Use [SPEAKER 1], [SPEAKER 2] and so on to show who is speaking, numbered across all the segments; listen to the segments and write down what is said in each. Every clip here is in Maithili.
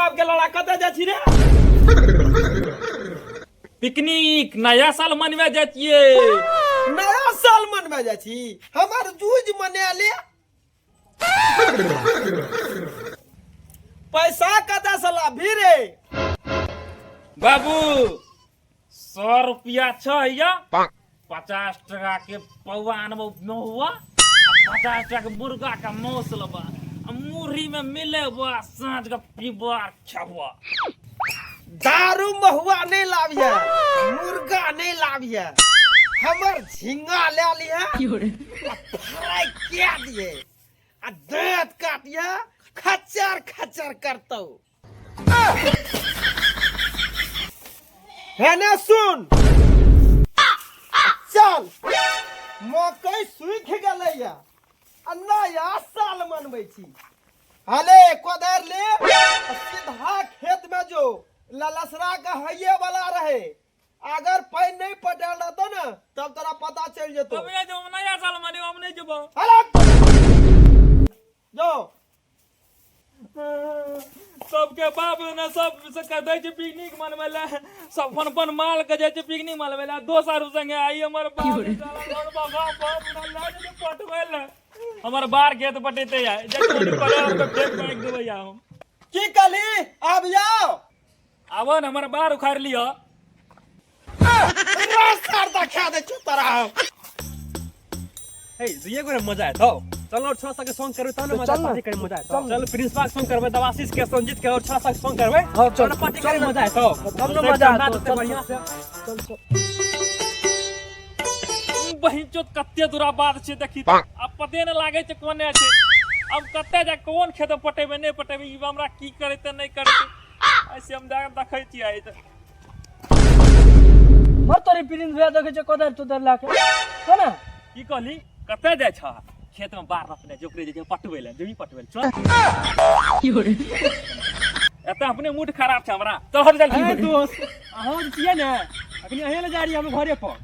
[SPEAKER 1] बाप के लड़ा, कतऽ जाइ छी रे?
[SPEAKER 2] पिकनिक, नया साल मनबै जाइ छियै।
[SPEAKER 1] नया साल मनबै जाइ छी? हमर जूझ मना ले। पैसा कतऽ से लाभी रे?
[SPEAKER 2] बाबू, 100 रुपया छ या 50 टका के पौआ आनबो महुआ, 50 टका के मुर्गा के मांस लेबा, आ मुरही में मिलेबा, साँझ के पीबा खेबा।
[SPEAKER 1] दारू महुआ नहीं लाबिहे, मुर्गा नहीं लाबिहे, हमर झिंगा ले लिहे, फ्राई के दिए आ दांत काटिए, खच्चर खच्चर करतौ। है ने, सुन, चल, मकई सूख गेलैया आ नया साल मनबै छी। हले कोदारि ले आ सीधा खेत में जो, ललसरा के हइये वाला रहे। अगर पानि नहीं पटायल रहतो ने, तब तोरा पता चलि जेतो।
[SPEAKER 2] तब ये जो नया साल मने, हम नहीं जेबो।
[SPEAKER 1] हले जो।
[SPEAKER 2] सबके बाप ने सब से कह दै छै पिकनिक मनबै लए, सब अपन अपन माल के जाइ छै पिकनिक मनबै लए, दोसर संगे आई हमर बाप साला घर बाप बाप ने लए जेतै पटबै लए। हमर बार खेत पटेते आय जाइ छै, परे हम तऽ फेर फेंक देबै आ हम।
[SPEAKER 1] की कहली? आब जाओ।
[SPEAKER 2] आबऽ ने, हमर बार उखाड़ि लिअ।
[SPEAKER 1] रास्ता देखा दै छौ तोरा हम।
[SPEAKER 3] हे, दुइये गोरे मजा आयत हौ। चल, और छोरा सबके संग करबै तब ने मजा, पार्टी करे मजा आयत। चल, प्रिंस के संग करबै, दवाशीष के, संजीत के और छोरा सबके संग करबै।
[SPEAKER 4] हाँ, चल।
[SPEAKER 3] तब ने पार्टी करे मजा आयत हौ।
[SPEAKER 4] तब ने मजा आयत हौ, चल,
[SPEAKER 3] बढ़िया से।
[SPEAKER 4] चल चल।
[SPEAKER 2] बहिन चोत, कते दूरा बात छै देखी, आब पते नहि लागै छै कोने छै। अब कते जा कोन खेत में पटेबै नहि पटेबै, ई हमरा की करेतै नहि करेतै, ऐसे हम जाके देखै छियै आइ तऽ।
[SPEAKER 4] मर तोरी, प्रिंस भैया देखै छै कोदारि तोदारि लए के कोना।
[SPEAKER 2] की कहली? कते जाइ छ? खेत में बाढ़ रोपने छै, ओकरे जे छै पटबै लए जमी, पटबै लए चल। एतऽ अपने मूड खराब छै हमरा, चल हट जल्दी।
[SPEAKER 3] हे दोस्त, अहाँ जे छियै ने, अखनी अहें लए जा रही हम घरे पर।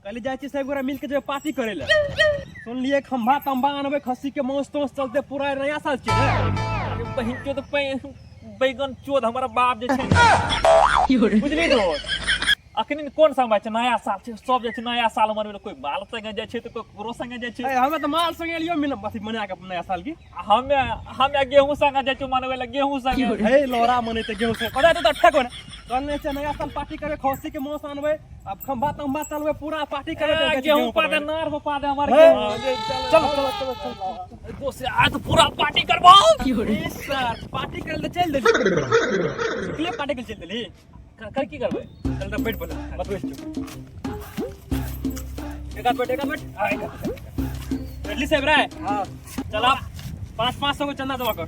[SPEAKER 3] कहली जाइ छी सब गोरा मिल के जेबै पार्टी करे लए। सुनलियै खम्भा तम्भा अनबै, खस्सी के मांस तोस चलते, पूरा नया साल छियै ने।
[SPEAKER 2] अरे बहिन चोद, बैगन चोद, हमर बाप जे छै ने। बुझली दोस्त, अखनी कोन समय छै? नया साल छै, सब जाइ छै नया साल मनबै लए, कोई माल संगे जाइ छै तऽ कोई ककरो संगे जाइ छै।
[SPEAKER 3] ए, हमे तऽ माल संगे एलियो मिल अथी मना के नया साल की।
[SPEAKER 2] आ हमे हमे गेहूं संगे जाइ छियै मनबै लए, गेहूं संगे।
[SPEAKER 3] हे लोरा मनेते गेहूं से कदा तो ठेको ने। चल ने छै, नया साल पार्टी करबै, खस्सी के मांस आनबै, अब खम्भा तम्भा चलबै, पूरा पार्टी करबै।
[SPEAKER 2] ए, गेहूं पा दे, नार हो पा दे हमर
[SPEAKER 3] हे।
[SPEAKER 2] गेहूं।
[SPEAKER 3] चल चल चल चल।
[SPEAKER 2] दोस्त, आज तो पूरा पार्टी करबो।
[SPEAKER 3] सर, पार्टी करे ले चल देली, सुखले पार्टी के चल देली।
[SPEAKER 2] कर की करबै?
[SPEAKER 3] चल तऽ बैठ, बोला बतबै छी। एक हाथ बैठ, एक हाथ बैठ। हाँ, एक हाथ बैठली साहब रे।
[SPEAKER 4] हाँ।
[SPEAKER 3] चल, आप 500-500 को चंदा जमा कर।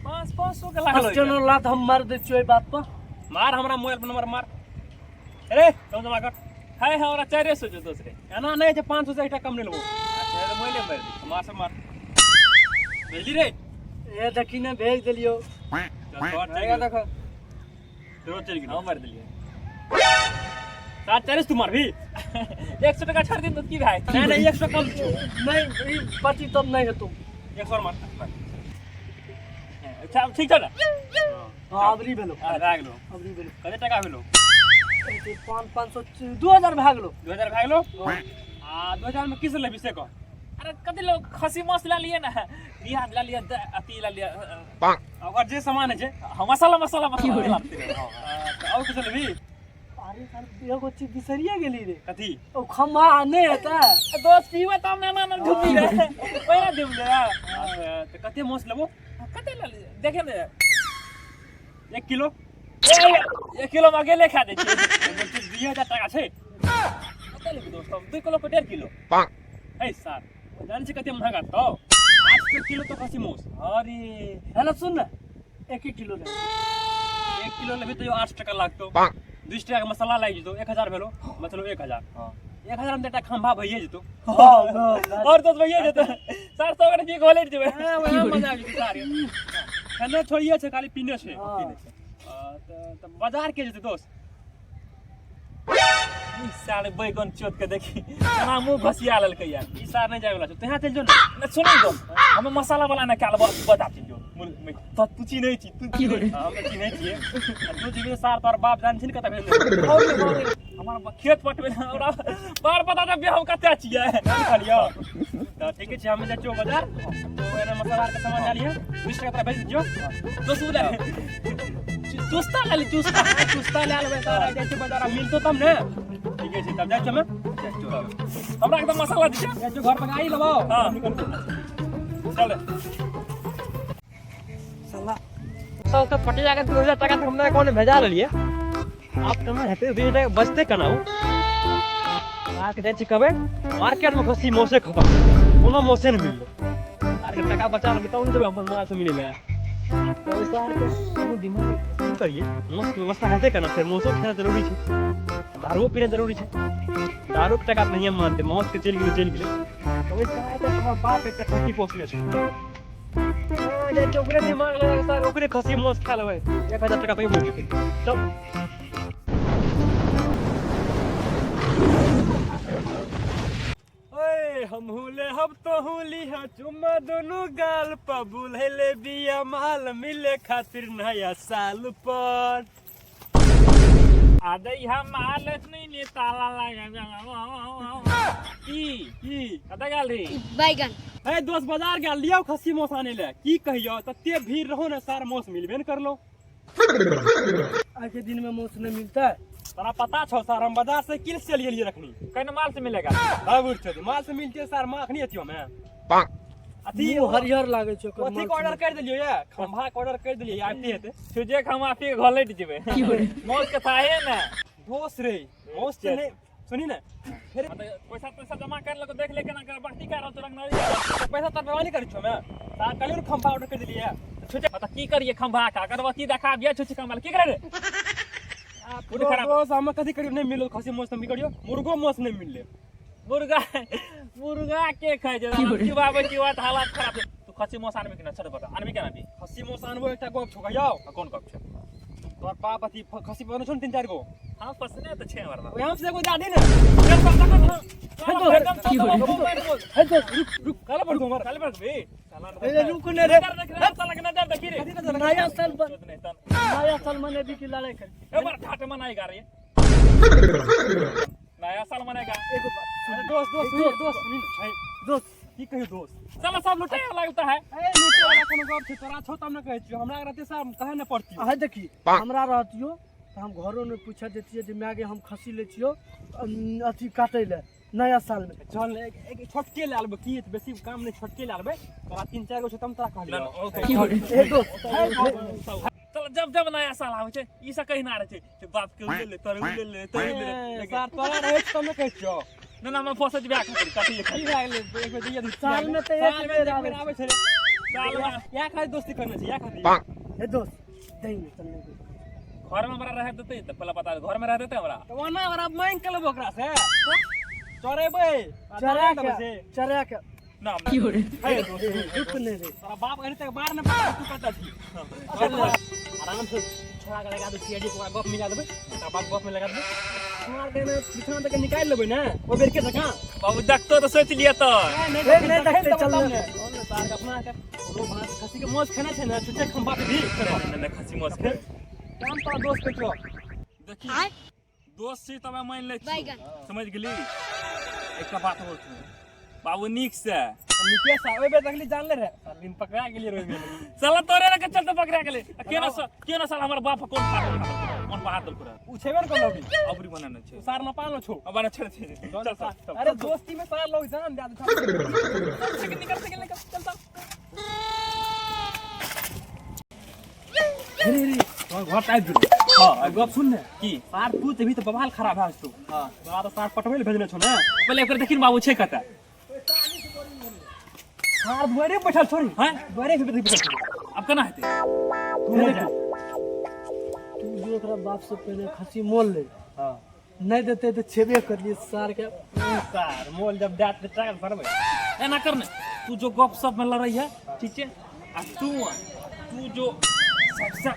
[SPEAKER 2] 500-500 के लागल।
[SPEAKER 4] चलो, लात हम मार दै छियो एहि बात पर।
[SPEAKER 3] मार, हमरा मोबाइल पर नंबर मार। अरे चल, जमा कर।
[SPEAKER 2] है, हमरा 400 जो दोसरे।
[SPEAKER 3] एना नहीं छै, 500 से एकटा कम नहीं लेबो।
[SPEAKER 2] अच्छा, तऽ मोबाइले मारि दी।
[SPEAKER 3] मार सब, मार। भेजली रे?
[SPEAKER 4] ए, देखी ने, भेज देलियो।
[SPEAKER 3] चल, तोहर चलि गेलौ।
[SPEAKER 4] देखो।
[SPEAKER 3] तोरो चलि गेलौ।
[SPEAKER 2] हम मारि देलियै।
[SPEAKER 3] सात चालीस तू मारबी।
[SPEAKER 2] 100 टका छोड़ि दिन तऽ की भए
[SPEAKER 3] नहीं नहीं, 100 कम छौ।
[SPEAKER 4] नहीं, ई पार्टी तब नहीं हेतौ।
[SPEAKER 3] 100 मार।
[SPEAKER 2] अच्छा, ठीक छौ ने?
[SPEAKER 4] हाँ, अबरी भेलो।
[SPEAKER 3] हाँ, भए गेलौ।
[SPEAKER 4] अबरी भेलो।
[SPEAKER 3] कते टका भेलौ?
[SPEAKER 4] 500-500, 2000 भए गेलो।
[SPEAKER 3] 2000 भए गेलौ। आ 2000 में की सब लेबी से कह।
[SPEAKER 2] अरे कथी लोग खसी मांस लए लिए ने, प्याज लए लिए, अथी लए लिए।
[SPEAKER 3] ओकर जे सामान है छै।
[SPEAKER 2] हाँ, मसाला मसाला मसाला लागतै।
[SPEAKER 3] तऽ आओर किछु लेबी?
[SPEAKER 4] अरे सर, एगो चीज बिसरिए गेली रे।
[SPEAKER 3] कथी?
[SPEAKER 4] ओ खम्भा नहि हेतै?
[SPEAKER 2] दोस्त, पीबै तब ने, ना ना झुकी रे, ओहिना देब ले।
[SPEAKER 3] अच्छा, तऽ कते मांस लेबो?
[SPEAKER 2] कते लए लिए देखे ने।
[SPEAKER 3] 1 किलो।
[SPEAKER 2] 1 किलो में अकेले खा दै छियै।
[SPEAKER 3] 2000 टाका छै।
[SPEAKER 2] कते लेबी दोस्त? 2 किलो के 1.5 किलो।
[SPEAKER 3] है सर, जानै छी कते महंगा तो 800 किलो तो खसी मांस।
[SPEAKER 2] अरे।
[SPEAKER 4] है ना, सुन ना, एक एक किलो ले।
[SPEAKER 3] 1 किलो लेबी तो 8 टका लागतो, 2 टका के मसाला लागि जेतो, 1000 भेलो, मतलब 1000। 1000 में तऽ एकटा खम्भा भइए जेतो।
[SPEAKER 2] और दोस्त, भैया जेतै 700 के की घोलेट जेबै।
[SPEAKER 3] हाँ, वएह मजा आबि जेतौ सारे। खाना छोड़िए छै, खाली पीने छै।
[SPEAKER 4] हाँ।
[SPEAKER 3] तऽ बाजार के जेतै दोस्त?
[SPEAKER 2] ई साले बैगन चोत के देखी केना मुंह घसिया लेलकै यार।
[SPEAKER 3] ई सार नहीं जाए वाला छौ, तहाँ चलि जो ने।
[SPEAKER 2] ना सुनै तो हमें मसाला वाला ना काल बता जो तो तू चिन्है छी तू चिन्है।
[SPEAKER 3] हाँ, हम चिन्है छियै। आ तू जेबही सार तोहर बाप जान छी ने कतऽ भेजने।
[SPEAKER 2] हमार खेत पटबै हमरा बार पता तऽ हम कते छियै।
[SPEAKER 3] कहलियौ तऽ ठीके छै, हम जाइ छियौ बाजार, तो एना मसाला आरके सामान लए लिहऽ, 20 टका तोरा भेज दियौ।
[SPEAKER 2] दोस्त ले चुस्ता ले ली, चुस्ता।
[SPEAKER 3] चुस्ता लए लेबै सारा, जाइ छियौ बाजार, आ मिलतौ तब ने। ठीके छै, तब जाइ छियौ हमे। जाइ छियौ।
[SPEAKER 2] हमरा एकदम मसाला दिछै।
[SPEAKER 3] जाइ छियौ घर पर गाड़ी लेबौ।
[SPEAKER 2] हाँ। चल।
[SPEAKER 3] साला सब तऽ पटिया के 2000 टका तऽ हमरा अकाउंट में भेजा लेलियै। आब केना हेतै? 20 टका बचतै केना? ओ आके जाइ छी कहबै मार्केट में खस्सी मौसे खतम, कोनो मौसे नहि मिललै। आर के टका बचा लेबै तब ने जेबै अपन माँ से मिलै लए। पैसा आरके कोनो दिमाग की करियै? मौस के व्यवस्था हेतै केना? फेर मौसो खेनाइ जरूरी छै, दारुओ पीनाइ जरूरी छै। दारूके टका तऽ नहिए मानतै, मौस के चलि गेलै चलि गेलै। कहबै साहब, हमर बाप एकटा खस्सी पोसने छै, जाइ छियै ओकरे दिमाग लगा कऽ सार ओकरे खस्सी मांस खा लेबै, 1000 टका पे बचि जेतै। चल। ओए हमहू ले हम तोहू लिह चुम्मा दोनों गाल पर, बुलैले बिया माल मिले खातिर नया साल पर।
[SPEAKER 2] आदे यहाँ माल नहीं ने ताला लगा की
[SPEAKER 3] की
[SPEAKER 2] कतऽ गेल रही?
[SPEAKER 5] बैगन।
[SPEAKER 3] ए दोस्त, बाजार गेल लियौ खस्सी मांस आनै ले। की कहियौ, तते भीड़ रहो ने सार, मांस मिलबे ने करलो।
[SPEAKER 4] आज के दिन में मौस नहीं मिलता है।
[SPEAKER 3] तोरा पता छौ सर, हम बाजार से किल से लिए रखनी।
[SPEAKER 2] कहीं माल से मिलेगा?
[SPEAKER 3] बाबूर छौ माल से मिलते सर, माँ अखनी अथियो में अथी
[SPEAKER 4] मुँह हरियर लागे छै ओकर।
[SPEAKER 3] अथी के ऑर्डर कर देलियो ये, खंभा के ऑर्डर कर देलियो, आबिते हेतै।
[SPEAKER 2] तुझे हम माफी के घोलट जेबै, मौत के थाहे ने।
[SPEAKER 3] दोस्त रे, मौस के नहीं सुनी ने फिर।
[SPEAKER 2] पैसा पैसा जमा कर लो, देख ले केना कर बाकी कर रहल रंग।
[SPEAKER 3] पैसा तर बेमानी करै छौ मैं सार, कलियो खंभा ऑर्डर कर देलियो।
[SPEAKER 2] छुचे पता की करिए खंभा का अगरबत्ती देखा बिया छुचे कमाल की करे रे?
[SPEAKER 3] पूरे खराब दोस्त, हम कथी करियो? नहीं मिलल खसी मांस त की करियो? मुर्गो मांस नहीं मिलले।
[SPEAKER 2] मुर्गा मुर्गा के खाइ छै? हम चिबाबै छी बात हालत खराब छै। तू खसी मांस आनबी कि ना? छोड़, बता, आनबी केना भी?
[SPEAKER 3] खसी मांस आनबो, एकटा गप छौ, कहियौ?
[SPEAKER 2] कोन गप छै?
[SPEAKER 3] तोहर बाप अथी खसी बनै छौ ने 3-4 गो।
[SPEAKER 2] हाँ, पसने तऽ छै हमर बाप।
[SPEAKER 3] ओहि से एगो दे ने।
[SPEAKER 4] हे दोस्त, रुक रुक।
[SPEAKER 3] काला पड़ हमर।
[SPEAKER 2] चल बस बे।
[SPEAKER 4] ए रुक ने रे।
[SPEAKER 2] नजर नजर देखी रे।
[SPEAKER 4] नया साल नया साल मनेबी की लड़ाई कर?
[SPEAKER 2] ए बार ठाट मनाएगा रे, नया साल मनाएगा।
[SPEAKER 4] एगो बात।
[SPEAKER 3] अरे दोस्त दोस्त सुनी, दोस्त सुनी ने।
[SPEAKER 4] दोस्त।
[SPEAKER 3] की कहियो दोस्त?
[SPEAKER 2] साला सब लुटे लगता है।
[SPEAKER 3] ए लुटे वाला कोनो गप छै? तोरा छौ तब ने कहै छियौ, हमरा रहते साहब कहे ने पड़ती।
[SPEAKER 4] अहाँ देखी, हमरा रहतियो तऽ हम घरो नहि पूछे देतियै जे माय गे, हम खस्सी लै छियौ अथी काटै लए नया सालमे।
[SPEAKER 3] चल, एक एक छोटके ले आलबै, की हेतै? बेसी काम नहि, छोटके ले आलबै। तोरा 3-4 गो छौ तब तोरा कहलियौ।
[SPEAKER 4] ए दोस्त।
[SPEAKER 2] चल, जब जब नया साल आबै छै ई सब कहिना रहै छै जे बाप के ले ले, तोरे ले ले, तोरे ले ले।
[SPEAKER 3] सार तोरा रहै छौ तब ने कहै छियौ।
[SPEAKER 2] ना ना, हम फंसे जेबै खातिर कथी?
[SPEAKER 3] की भए गेलै? एक बेर जइया
[SPEAKER 4] साल में तऽ एक
[SPEAKER 3] साल में
[SPEAKER 4] बेर
[SPEAKER 3] एक
[SPEAKER 4] आबै
[SPEAKER 3] बेर आबै छै रे।
[SPEAKER 2] साल में
[SPEAKER 3] या खातिर दोस्ती करने छै, या खातिर।
[SPEAKER 4] हे दोस्त, दही में चल।
[SPEAKER 2] घर में हमरा रह देतै तऽ पहले बता दे, घर में रह देतै हमरा?
[SPEAKER 3] तऽ ओना ओकरा मांगि के लेबो, ओकरा से चढ़ेबै।
[SPEAKER 4] चढ़ा के चढ़ा के।
[SPEAKER 2] ना।
[SPEAKER 3] हे दोस्त।
[SPEAKER 4] रुक ने रे।
[SPEAKER 3] तोरा बाप अखन तक बाहर नहि पड़ल, तू कतऽ छी? आराम से छोड़ा के लगा दे सीआईडी के, ओकरा गप मिला देबै, तकर बाद गप में लगा देबै। मार के ने बिछाना तक निकालि लेबै ने ओहि बेर के जकाँ।
[SPEAKER 2] बाबू देखतो तऽ सोचि लिअ तऽ।
[SPEAKER 3] नहीं।
[SPEAKER 4] ए, नहीं देखतै, चल ने।
[SPEAKER 3] सार के अपना के ओ भात खस्सी के मांस खेना छै ने, छुच्छे खंभा पे भी।
[SPEAKER 2] नहीं नहीं, खस्सी मांस खे।
[SPEAKER 3] काम तोरा दोस्त के छौ।
[SPEAKER 2] देखी दोस्त छी तब मान ले छी।
[SPEAKER 5] बैगन।
[SPEAKER 2] समझ गेली? एकटा बात और छै बाबू, नीक से।
[SPEAKER 3] नीके से ओहि बेर देखली जानले रे सार दिन पकड़ा गेलियै रे ओहि बेर।
[SPEAKER 2] साला तोरे ने के चलते पकड़ा गेलै। आ केना केना साला हमर बाप कोन पहाड़ कोन पहाड़ देलको रे?
[SPEAKER 3] उ छेबे ने करलो अभी।
[SPEAKER 2] अबरी बनाने छै।
[SPEAKER 3] सार न पालो छौ।
[SPEAKER 2] अब बना छोड़ छै, चल चल चल।
[SPEAKER 3] अरे दोस्ती में सार लोग जान दे दे।
[SPEAKER 2] निकल निकल निकल, चल चल।
[SPEAKER 3] रे रे, तोहर घर आबि गेलौ।
[SPEAKER 2] हां।
[SPEAKER 3] गप सुन ने।
[SPEAKER 2] की?
[SPEAKER 3] सार तू जेबही तऽ बवाल खराब भए जेतौ।
[SPEAKER 2] हां।
[SPEAKER 3] तोरा तऽ सार पटबै लए भेजने छौ ने।
[SPEAKER 2] पहिले ओकर देखिन बाबू छै कतऽ।
[SPEAKER 3] सार दुआरे पर बैठल छोरी।
[SPEAKER 2] हैं?
[SPEAKER 3] दुआरे पे बैठल छोरी।
[SPEAKER 2] अब केना हेतै?
[SPEAKER 3] तू नहि जा।
[SPEAKER 4] तू जो ओकरा बाप से पहले खस्सी मोल ले।
[SPEAKER 3] हां।
[SPEAKER 4] नहीं देते तऽ छेबे करलिए सार के।
[SPEAKER 3] सार मोल जब दात के टाका भरबै।
[SPEAKER 2] एना कर ने, तू जो गप सप में लड़ै है, ठीक छै? आ तू तू जो सबसे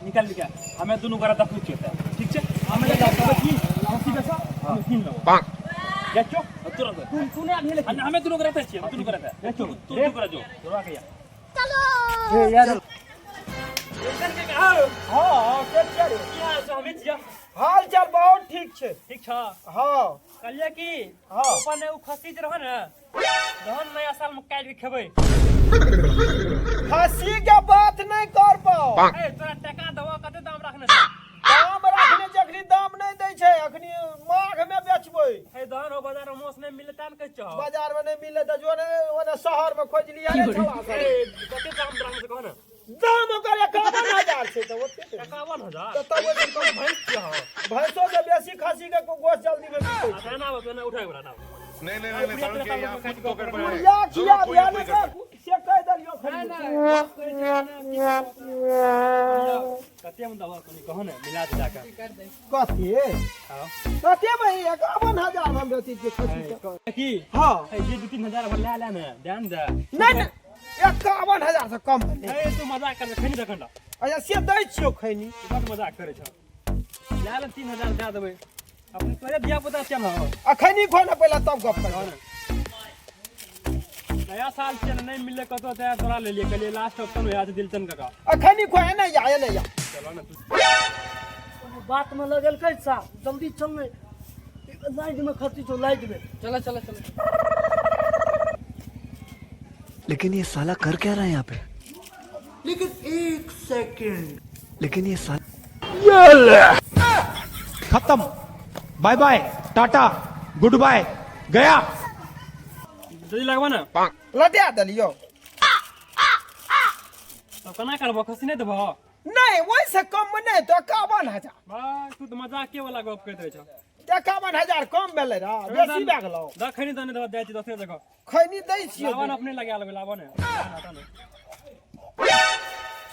[SPEAKER 2] निकल निकल, हमें दुनू गोरा देखै छियै तऽ, ठीक छै?
[SPEAKER 3] हमे जा कहबै की खस्सी बेचो। हम कीन लेबो। जाइ छियौ।
[SPEAKER 2] तुरंत।
[SPEAKER 3] तू तू नहि आबि।
[SPEAKER 2] आ, हमे दुनू के रहते छियै, हम दुनू के रहते।
[SPEAKER 3] जाइ छियौ।
[SPEAKER 2] तू तू करा जो।
[SPEAKER 3] तोरा के या।
[SPEAKER 4] हे यार।
[SPEAKER 1] हाँ, के छियै रे?
[SPEAKER 3] की हाल छौ? हमे छियौ।
[SPEAKER 1] हाल चाल बहुत ठीक छै।
[SPEAKER 3] ठीक छौ?
[SPEAKER 1] हाँ।
[SPEAKER 3] कहलियै कि
[SPEAKER 1] हाँ।
[SPEAKER 3] अपन ओ खस्सी जे रहै ने, जहन नया साल मे काटि के खेबै।
[SPEAKER 1] खस्सी के बात नहीं कर पाओ।
[SPEAKER 3] ए, तोरा टका देबो, कते दाम राखने छै?
[SPEAKER 1] दाम राखने छै, अखनी दाम नहीं दै छै, अखनी माघ में बेचबै।
[SPEAKER 3] हे, दहन हो, बाजार में मांस नहीं मिले तान कहै छौ।
[SPEAKER 1] बाजार में नहीं मिले तऽ जो ने ओने शहर में खोज लिया रे छौड़ा सब।
[SPEAKER 3] ए, कते दाम राखने छै, कह ने।
[SPEAKER 1] दाम ओकर 51,000 छै, तऽ ओते छै।
[SPEAKER 3] 51,000?
[SPEAKER 1] तऽ तब ओहिसँ कम।
[SPEAKER 3] भैंस छियै हौ।
[SPEAKER 1] भैंसो से बेसी खस्सी के गोश्त जल्दी में बिकै छै।
[SPEAKER 3] अच्छा, एना आबो, एना उठाय बला, एना आबो।
[SPEAKER 5] नहीं नहीं नहीं, नहीं के यहाँ कुछ तो गड़बड़ है।
[SPEAKER 1] पुड़िया
[SPEAKER 5] जरूर
[SPEAKER 1] खिया
[SPEAKER 5] कोई
[SPEAKER 1] दिया
[SPEAKER 5] ना
[SPEAKER 1] ने
[SPEAKER 5] कोई गड़बड़।
[SPEAKER 1] से कहि देलियौ खरी।
[SPEAKER 3] कते मे देबो, कनि कहो ने, मिला दे जाके।
[SPEAKER 1] कथी?
[SPEAKER 3] हाँ।
[SPEAKER 1] कते में? 51,000 हम बेचै छियै खस्सी के।
[SPEAKER 3] की?
[SPEAKER 1] हाँ।
[SPEAKER 3] ए, जे 2-3 हजार लए ले ने, ध्यान दे।
[SPEAKER 1] नहीं नहीं, 51,000 से कम नहि।
[SPEAKER 3] ए, तू मजाक कर, खैनी दखन।
[SPEAKER 1] अच्छा, से दै छियौ खैनी।
[SPEAKER 3] बड मजाक करै छौ। लए ले, 3,000 दए देबै। अपने तोरे धिया पुता छियै ने हौ।
[SPEAKER 1] आ खैनी खो ने पहिले, तब गप कर।
[SPEAKER 3] नया साल छियै ने, नहि मिललै कतौ तऽ तोरा लेलियै। कहलियै लास्ट ऑप्शन वएह छै, दिलचन काका।
[SPEAKER 1] आ खैनी खो, एने या, एने या।
[SPEAKER 3] चलो ने तू।
[SPEAKER 4] कोनो बात में लगेलकै सा, जल्दी चल ने, लाइट में खर्ची छौ, लाइट में।
[SPEAKER 2] चलो चलो चलो।
[SPEAKER 6] लेकिन ये साला कर क्या रहा है यहाँ पे?
[SPEAKER 7] लेकिन एक सेकंड।
[SPEAKER 6] लेकिन ये साला
[SPEAKER 7] खत्म, bye bye, tata, good bye, गया।
[SPEAKER 3] जल्दी लगबा ने।
[SPEAKER 1] लटा देलियौ।
[SPEAKER 3] तब केना करबो? खस्सी नहि देबहो?
[SPEAKER 1] नहि, ओहिसँ कम मे नहि तऽ 51,000।
[SPEAKER 3] बस, तू तऽ मजाके वाला गप करैत रहै छौ।
[SPEAKER 1] 51,000 कम भेलै रह, बेसी भए गेलौ।
[SPEAKER 3] दऽ खैनी, तऽ नहि देबऽ, जाइ छी दोसरे जगह।
[SPEAKER 1] खैनी दै छियौ।
[SPEAKER 3] लाबऽ ने, अपने लगा लेबै, लाबऽ ने।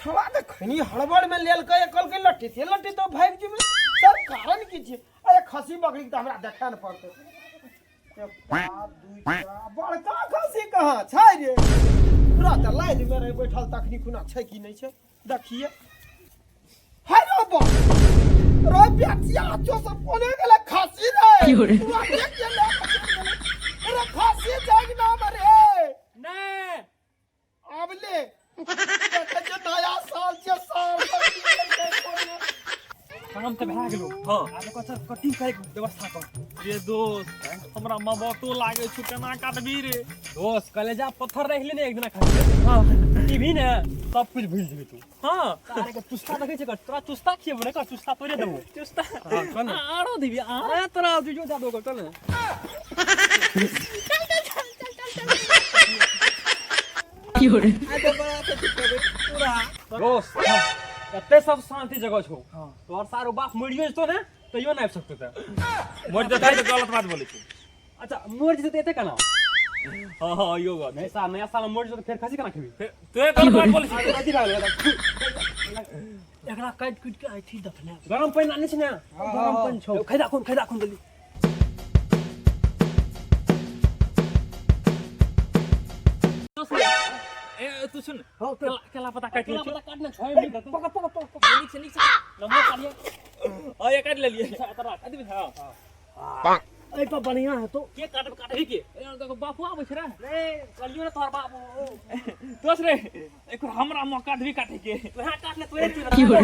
[SPEAKER 1] छौड़ा तऽ खैनी हड़बड़ मे लेलकै, कहलकै लट्ठी लट्ठी तो भागि जेबै। सर, कारण की छै? अरे, खस्सी बकरी के तऽ हमरा देखै ने पड़तै। एकटा, दूटा, बड़का खस्सी कहाँ छै रे? पूरा तऽ लाइन मे रहे बैठल, तखनी खुना छै कि नहि छै, देखिए। है रो बा रे, बेटिया चो सब कोने गेलै खस्सी रे? पूरा देख के लए के चलि गेलै। अरे, खस्सी जाग नाम रे।
[SPEAKER 3] नहि।
[SPEAKER 1] आब ले, देखै छियै, नया साल छै, साल।
[SPEAKER 3] काम तऽ भए गेलो।
[SPEAKER 2] हाँ।
[SPEAKER 3] आब ओकर सब कटिंग करे के व्यवस्था कर।
[SPEAKER 2] रे दोस्त, हमरा मबतो लागे छौ, केना काटबी रे?
[SPEAKER 3] दोस्त, कलेजा पत्थर रख ले ने एक दिना खातिर।
[SPEAKER 2] हाँ।
[SPEAKER 3] टीवी ने सब कुछ भूल जेबी तू।
[SPEAKER 2] हाँ।
[SPEAKER 3] तारे के चुस्ता देखै छै, तोरा चुस्ता खिएबो ने कर, चुस्ता तोरे देबो।
[SPEAKER 2] चुस्ता?
[SPEAKER 3] हाँ, चल ने।
[SPEAKER 2] आरो देबी आ?
[SPEAKER 3] अरे, तोरा जुजो दे दो, चल ने। दोस्त, एते सब शांति जगह छौ, तोहर सारो बाप मरियो जेतो ने, तैयो नहि आबि सकतो तऽ।
[SPEAKER 2] मरि जेतै तऽ गलत बात बोलै छै।
[SPEAKER 3] अच्छा, मरि जेतै तऽ एते केना?
[SPEAKER 2] हाँ हाँ, यो बात।
[SPEAKER 3] नया साल, नया साल में मरि जेतो तऽ फेर खसी केना खेबी?
[SPEAKER 2] फेर तोहे गलत बात बोलै छै।
[SPEAKER 3] कथी लागल?
[SPEAKER 4] एकरा काटि कुटि के अथी दफना।
[SPEAKER 3] गरम पानि आनै छै ने?
[SPEAKER 4] गरम पानि छौ।
[SPEAKER 3] खैदा खून, खैदा खून, जल्दी।
[SPEAKER 2] ए, तू सुन।
[SPEAKER 4] हाँ,
[SPEAKER 2] केला, केला पत्ता काटि लै छी।
[SPEAKER 3] काटने छौ, मिनट।
[SPEAKER 4] पकड़ पकड़ पकड़।
[SPEAKER 2] नीक से, नीक से लम्बा काटिए। ओ, ये काटि लेलियै। अदबी, हाँ।
[SPEAKER 4] एहि पर बढ़िया हेतौ।
[SPEAKER 2] के काटब? काटबी के? ए, देखो, बापू आबै छै रे।
[SPEAKER 3] रे, कलियो ने तोहर बाप ओ।
[SPEAKER 2] दोस्त रे, एक हमरा मौका देबी काटे के?
[SPEAKER 3] तोहे काटने, तोरे की ओए,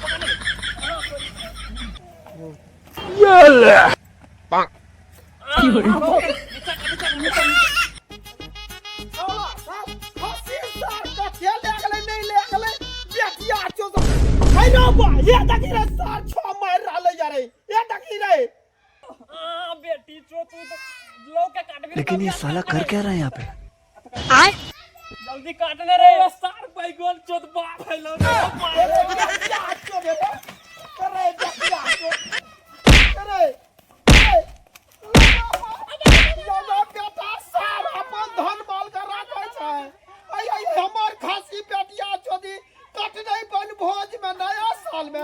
[SPEAKER 3] पकड़ ले।
[SPEAKER 1] छौड़ा सब खस्सी सार कथे ले गेलै, नहि ले गेलै बेटिया चो सब। है रो बा, ये देखी रे, सार छो मारि रहलै या रे, ये देखी रे।
[SPEAKER 3] आ बेटी चो, तू तो लोग के काटबी।
[SPEAKER 6] लेकिन ये साला कर क्या रहा है यहाँ पे?
[SPEAKER 3] जल्दी काटने रे।
[SPEAKER 2] सार बैगन चोत बाप है लो।
[SPEAKER 1] अरे बेटिया चो बेटा, अरे बेटिया चो, अरे यो बेटा, सार अपन धन माल के राखै छै। ऐ ऐ, हमर खस्सी बेटिया चोदी कटनै बन भोज में नया साल में।